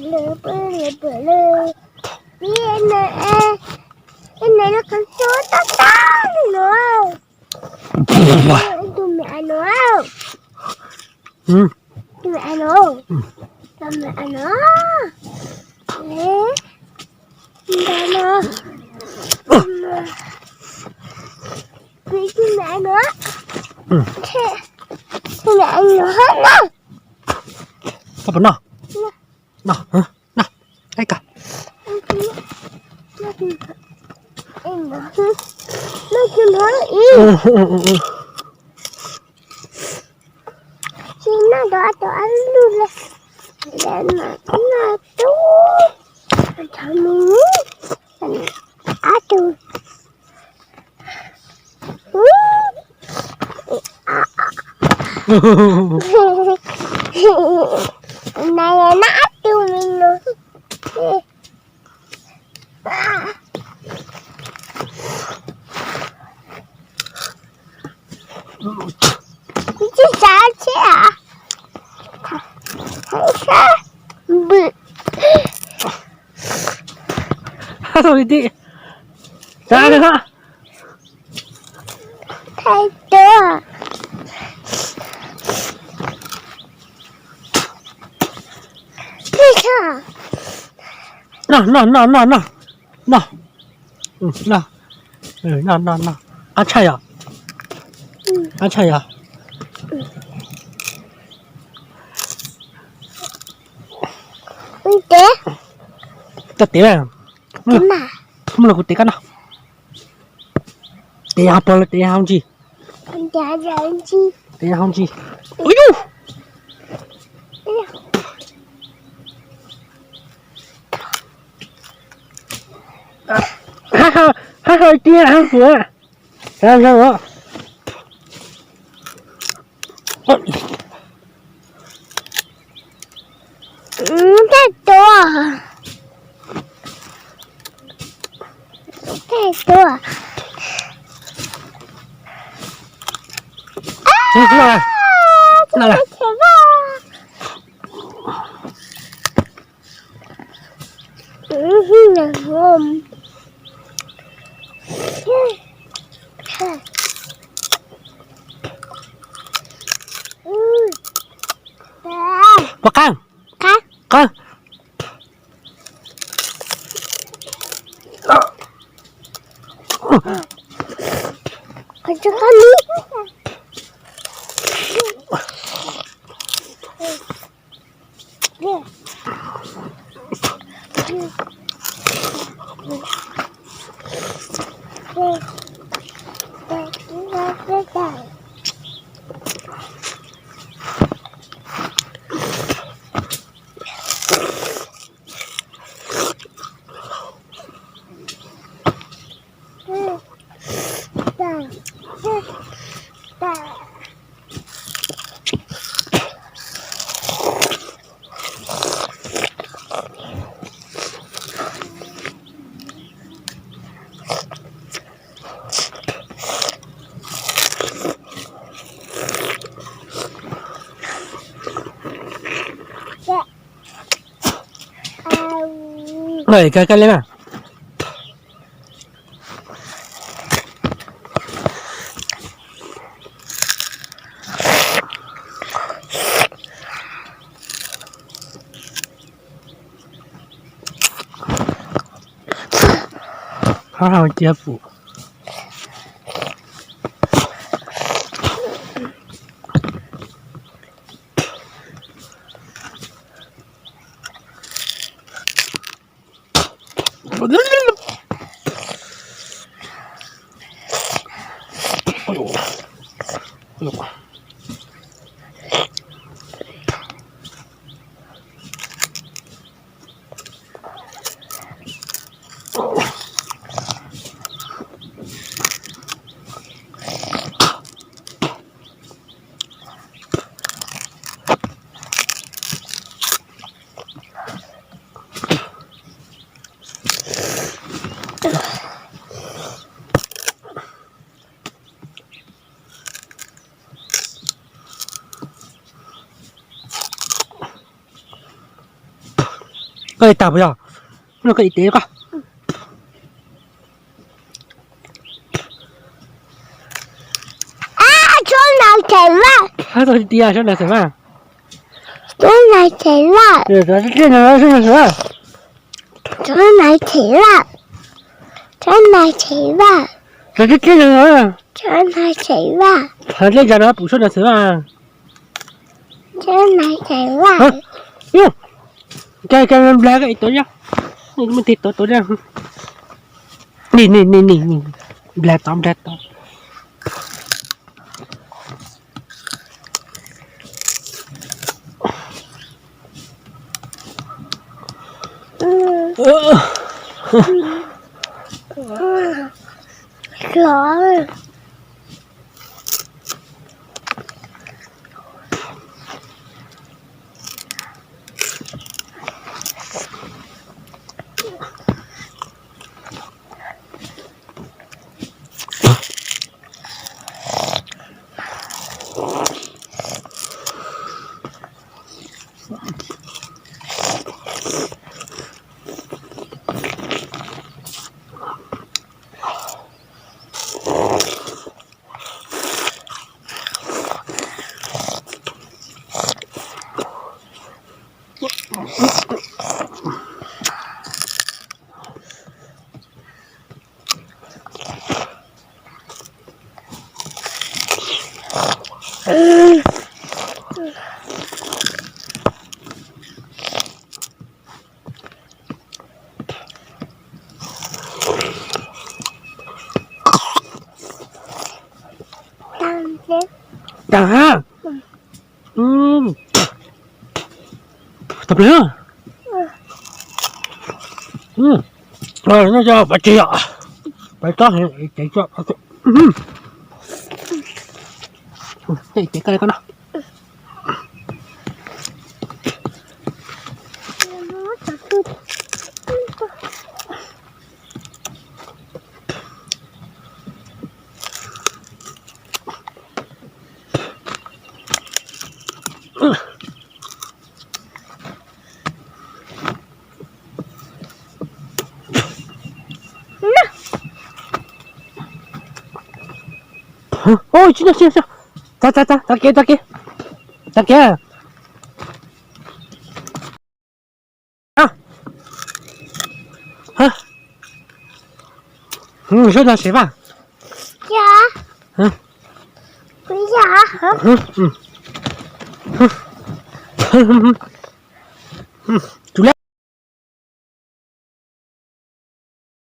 Peb pw pem lawm, peb na, peb na lub qhov tsua tab tab li no. Tus me a no, tus me a no, tus me a no, ntawm no, tus me a no, tus me a no na. Koj puas noj? Noj, noj, ib koj. Tsis noj tus ob tug ob lub li, noj tub, ob tug. Nai noj ob tug me no. Tsis tsav thiab. Thaum li tim tsav li ho. Thaum tuaj. Noj, noj, noj, noj, noj. Noj, noj, noj, noj. Qab tshaj yom? Qab tshaj yom? Tso tes na. Muab los kuv tes koj noj. Tes yog pog los tes yog hau ntsis? Tes yog hau ntsis. Ua yus. Hab hau tiag hab huv. Tej tuaj, tej tuaj. Puas qab? Qab. Ej, koj, koj li na. Hab hau cia pum. Koj ib tag puas yog? Koj ib teg koj. Txhob na them vaj. Txhob na them vaj. Txhob na them vaj. Txhob na them vaj. Txhob na them vaj. Txhob na them vaj. Txhob na them vaj. Txhob na them vaj. Txhob na them vaj. Ua, nplag koj ib tuav zog, muaj tig tuav tuav zog. Ni ni ni ni, nplag tod nplag tod. Tag hab. Tau plaws. Nyob zoo pab tsi yom, pab tsob heev ces tso, ces koj li koj no. Ua, tsis tsis tsis, tag tag tag, tag kev tag kev, tag kev. Sawv daws saib vaj.